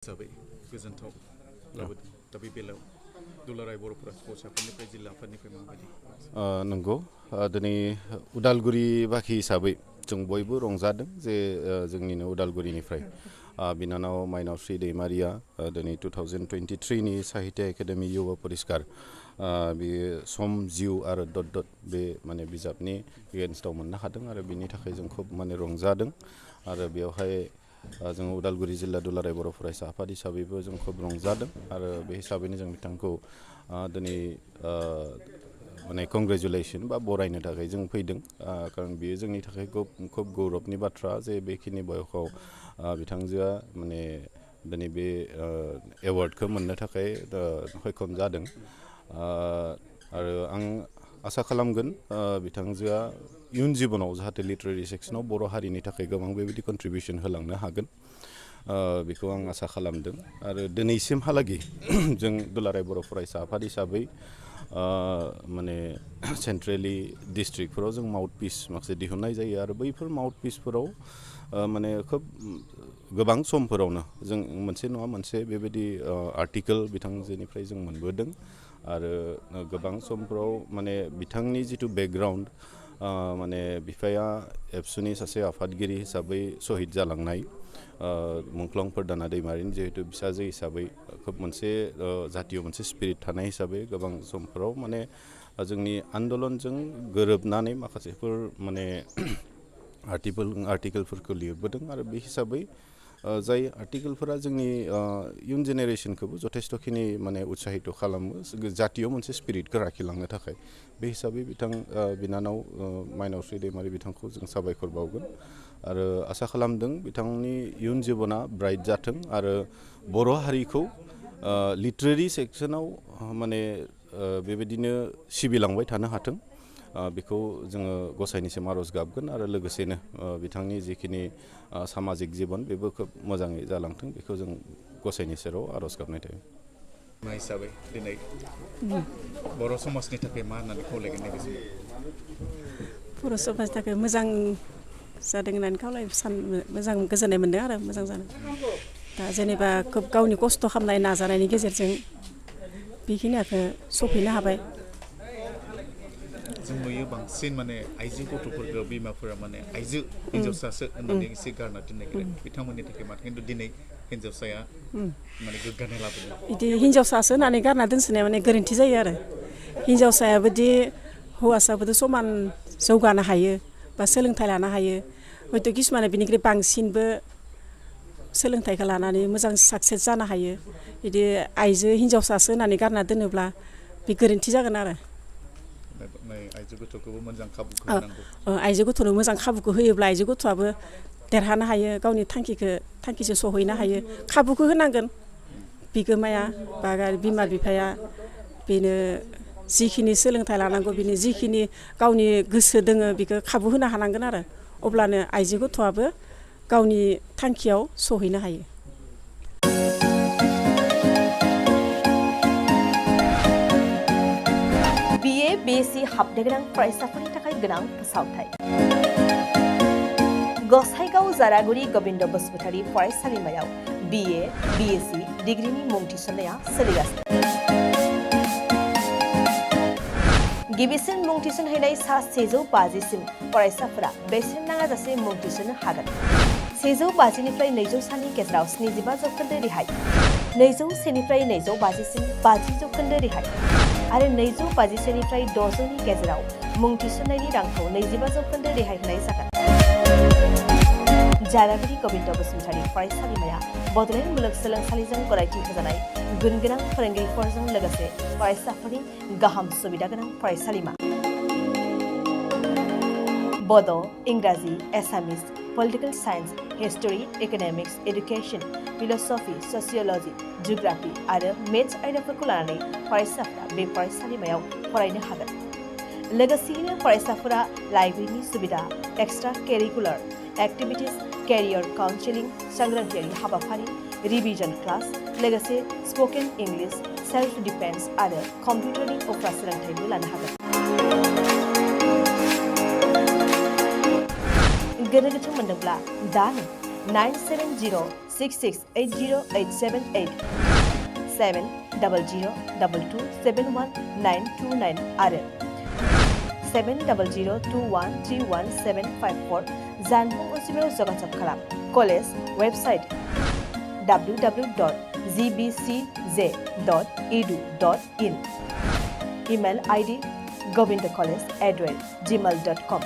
हिसाबै गोजोनथाव दा बे बेलायाव दुलाराय बर' फरायसाफोरनिफ्राय जिल्ला आफादनिफ्राय माबायदि नंगौ दिनै उदालगुरि बाखि हिसाबै जों बयबो रंजादों जे जोंनिनो उदालगुरिनिफ्राय बिनानाव माइनावस्रि दैमारिया दिनै 2023 नि साहित्य एकाडेमि युवा पुरस्कार बेयो सम जिउ आरो डट डट बे माने बिजाबनि एगेन्स्टआव मोननो हादों आरो बिनि थाखाय जों खोब माने रंजादों आरो बेवहाय जों उदालगुरि जिल्ला दुलाराय बर' फरायसा आफाद हिसाबैबो जों खोब रंजादों आरो बे हिसाबैनो जों बिथांखौ दिनै माने कंग्रेचुलेसन बा बरायनो थाखाय जों फैदों खारन बेयो जोंनि थाखाय खोब गौरबनि बाथ्रा जे बेखिनि बयसआव बिथांजोआ माने दिनै बे एवार्डखौ मोननो थाखाय सक्षम जादों आरो आं आसा खालामगोन बिथांजोआ इयुन जिबनाव जाहाथे लिटारेरि सेक्सनाव बर' हारिनि थाखाय गोबां बेबायदि कन्ट्रिबिउसन होलांनो हागोन बेखौ आं आसा खालामदों आरो दिनैसिमहालागै जों दुलाराय बर' फरायसा आफाद हिसाबै माने सेन्ट्रेलि डिस्ट्रिक्टफोराव जों माउथ पिस माखासे दिहुननाय जायो आरो बैफोर माउथ पिसफोराव माने खोब गोबां समफोरावनो जों मोनसे नङा मोनसे बेबायदि आर्टिकेल बिथांजोनिफ्राय जों मोनबोदों आरो गोबां समफोराव माने बिथांनि जिथु बेकग्राउन्ड माने बिफाया एबसुनि सासे आफादगिरि हिसाबै सहिद जालांनाय मुंख्लं प्रधाना दैमारिनि जिहेतु फिसाजो हिसाबै खोब मोनसे जातियाव मोनसे स्पिरिट थानाय हिसाबै गोबां समफोराव माने जोंनि आन्दलनजों गोरोबनानै माखासेफोर माने आर्टिकेलफोरखौ लिरबोदों आरो बे हिसाबै जाय आर्टिकेलफोरा जोंनि इयुन जेनेरेसनखौबो जथेस्थ'खिनि माने उत्साहित खालामो जातियाव मोनसे स्पिरिटखौ लाखिलांनो थाखाय बे हिसाबै बिनानाव माइनावस्रि दैमारि बिथांखौ जों साबायखर बावगोन आरो आसा खालामदों बिथांनि इयुन जिबना ब्राइट जाथों आरो बर' हारिखौ लिटारेरि सेक्सनाव माने बेबायदिनो सिबिलांबाय थानो हाथों बेखौ जोङो गसाइनिसिम आर'ज गाबगोन आरो लोगोसेनो बिथांनि जिखिनि सामाजिक जिबन बेबो खोब मोजाङै जालांथों बेखौ जों गसाइनि सेराव आर'ज गाबनाय थायो मा हिसाबै दिनै बर' समाजनि थाखाय मा होननानै खावलायगोन नैबे समाव बर' समाजनि थाखाय मोजां जादों होननानै मोजां गोजोननाय मोन्दों आरो मोजां जादों दा जेनेबा खोब गावनि खस्थ' खालामनाय नाजानायनि गेजेरजों बेखिनिखौ सफैनो हाबाय जों नुयो बांसिन माने आइजो गथ'फोरखौ बिमाफोरा माने आइजो हिन्जावसासो होननानै एसे गारना दोननो नागिरो बिथांमोननि थाखाय माथो खिन्थु दिनै हिन्जावसाया माने गोग्गानाय लाबोदों बिदि हिन्जावसासो होननानै गारना दोनसोनाया माने गोरोन्थि जायो आरो हिन्जावसायाबोदि हौवासाबोथ' समान जौगानो हायो बा सोलोंथाइ लानो हायो हयथ' किसुमाना बिनिख्रुइ बांसिनबो सोलोंथाइखौ लानानै मोजां साक्सेस जानो हायो बिदि आइजो हिन्जावसासो होननानै गारना दोनोब्ला बे गोरोन्थि जागोन आरो आइजो गथ'खौबो मोजां खाबुखौ होनांगौ आइजो गथ'नो मोजां खाबुखौ होयोब्ला आइजो गथ'आबो देरहानो हायो गावनि थांखिजों सहैनो हायो खाबुखौ होनांगोन बिगोमाया बा बिमा बिफाया बेनो जिखिनि सोलोंथाइ लानांगौ बिनि जिखिनि गावनि गोसो दोङो बेखौ खाबु होनो हानांगोन आरो अब्लानो आइजो गथ'आबो गावनि थांखियाव सहैनो हायो ABSU हाबनो गोनां फरायसाफोरनि थाखाय गोनां फोसावथाय गसाइगाव जारागुरि गोविन्द बसुमतारी फरायसालिमायाव BA BSc डिग्रीनि मुं थिसननाया सोलिगासिनो गिबिसिन मुं थिसनहैनाय सा 150 सिम फरायसाफोरा बेसेन नाङाजासे मुं थिसननो हागोन 150 निफ्राय 200 सानि गेजेराव 75% रेहाय 201 निफ्राय 250 सिम 50% रेहाय आरो 250 निफ्राय 600 नि गेजेराव मुं थिसननायनि रांखौ 25% रेहाय होनाय जागोन जारागुरि गोविन्द बसुमतारी फरायसालिमाया बड'लेण्ड मुलुगसोलोंसालिजों गनायथि होजानाय गुनगोनां फोरोंगिरिफोरजों लोगोसे फरायसाफोरनि गाहाम सुबिदा गोनां फरायसालिमा बड' इंराजि Assamese political science history economics education philosophy sociology geography आरो मेथ्स आयदाफोरखौ लानानै फरायसाफोरा बे फरायसालिमायाव फरायनो हागोन लोगोसेयैनो फरायसाफोरा लाइब्रेरिनि सुबिदा extra curricular activities career counselling सांग्रांथियारि हाबाफारि रिविजन क्लास लोगोसे स्पोकन इंग्लिश सेल्फ डिफेन्स आरो कम्पिउटारनि उफ्रा सोलोंथाइबो लानो हागोन गोनो गोथो मोनदोंब्ला दानो 9706680878 70022271929 आरो 70021313754 जानबुं अनजिमायाव जगाजग खालाम। College website www.gbcj.edu.in email ID govindacollege@gmail.com